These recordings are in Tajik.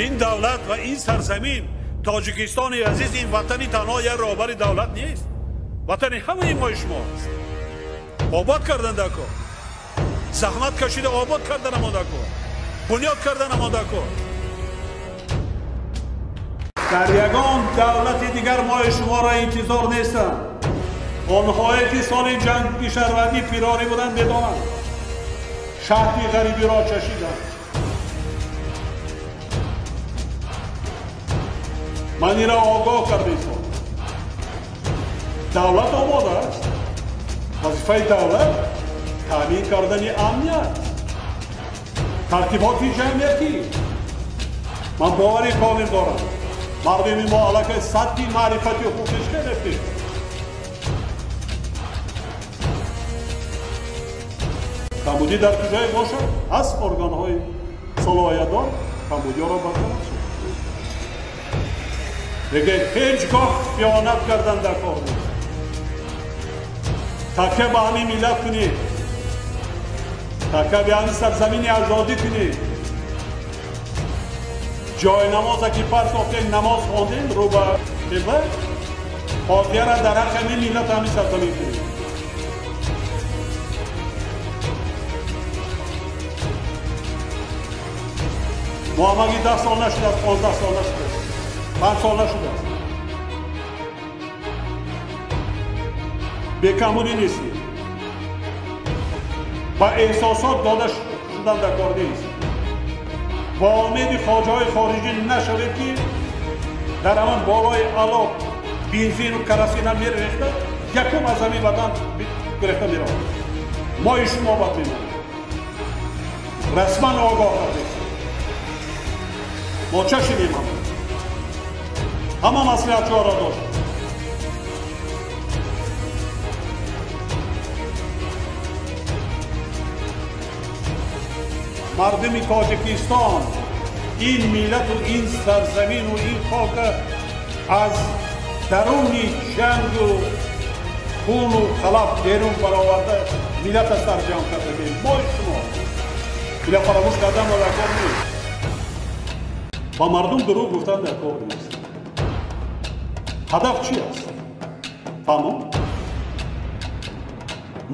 Ин давлат ва ин сарзамин Тоҷикистони азиз, ин ватани танҳо як роҳбари давлат нест, ватани ҳамаи мои шумо аст. Обод кардан дар кор, заҳмат кашида обод кардан омода кор, бунёд кардан омода кор. Дар ягон давлати дигар мои шуморо интизор нестанд. Онҳое ки соли ҷанги шаҳрвандӣ фирорӣ буданд медонанд, шаҳди ғарибиро чашиданд. Ман инро огоҳ карда истодам. Давлат омода аст. Вазифаи давлат таъмин кардани амният, тартиботи ҷамъиятӣ. Ман бовари комил дорам, мардуми мо аллакай сатҳи маърифати ҳуқуқиш хеле пеш. Камбудӣ дар куҷое бошад, аз органҳои салоҳиятдор камбудиёро бартараф шуд. Лекин ҳеҷ гоҳ хиёнат кардан дар кор нест. Такя ба ҳамин миллат кунед, такя ба ҳамин сарзамини аҷдодӣ кунед. Ҷои намоза ки партофтем, намоз хондем, рӯ ба қибла, фотиҳаро дар ҳаққи ҳамин миллат, ҳамин сарзамин кунед. Мо ҳамагӣ 10 сол нашудааст, 15 сол нашудааст, 5 сол нашудааст. Бекамбудӣ нестем. Ба эҳсосот дода шудан дар кор нест. Бо умеди хоҷаҳои хориҷӣ нашавед, ки дар ҳамон болои ало бензину карасина мерехта, якум аз ҳамин ватан гирехта меравад. Мои шумо бад мемонем. Расман огоҳ кардем. Мо чашидем, ҳама маслиҳатчиҳоро дошт. Мардуми Тоҷикистон ин миллату ин сарзамину ин хока аз даруни ҷангу хуну халаф берун бароварда, миллата сарҷамъ кардагем мои шумо. Ила фаромӯш карданро дар кор нест. Ба мардум дурӯғ гуфтан дар кор нест. Ҳадаф чи аст? Фаҳмон?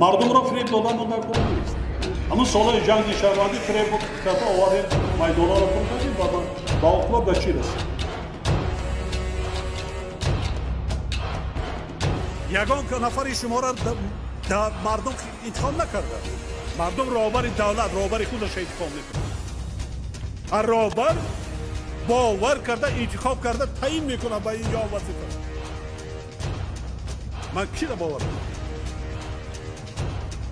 Мардумро фиреб додан дар кор нест. Ҳамун солҳои ҷанги шаҳрвандӣ фиреб карда овардем, майдонҳоро пур кардем ва ба оқибат ба чӣ расид? Ягон нафари шуморо мардум интихоб накарда. Мардум роҳбари давлат, роҳбари худашро интихоб мекунад. Ҳар роҳбар бовар карда, интихоб карда, таъин мекунад ба ин ё вазифа. Ман киро бовар кунам?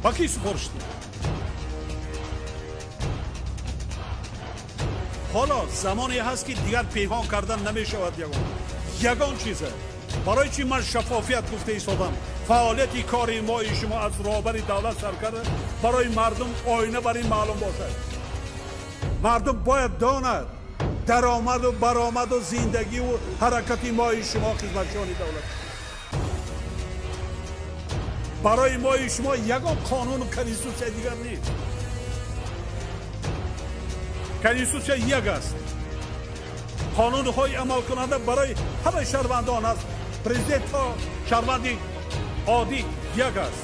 Ба ки супориш диҳам? Ҳоло замоне ҳаст, ки дигар пинҳон кардан намешавад ягон чиза. Барои чи ман шаффофият гуфта истодам? Фаъолияти кори мои шумо аз роҳбари давлат сар карда барои мардум оина бар ин маълум бошад. Мардум бояд донад даромаду баромаду зиндагиву ҳаракати мои шумо, хизматчиёни давлат. Барои мои шумо ягон қонуну конститутсия дигар нест. Конститутсия як аст. Қонунҳои амалкунанда барои ҳамаи шаҳрвандон аст. Президент то шаҳрванди оддӣ як аст.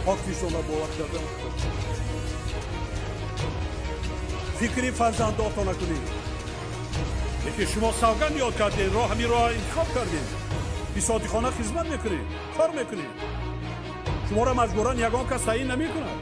Покистонро бовар кардан, фикри фарзандотона кунед. Лекин шумо савганд ёд кардед, роҳ ҳамин роҳ интихоб кардед. Бисодиқона хизмат мекунед, кор мекунед. Шуморо маҷбуран ягон кас таъин намекунад.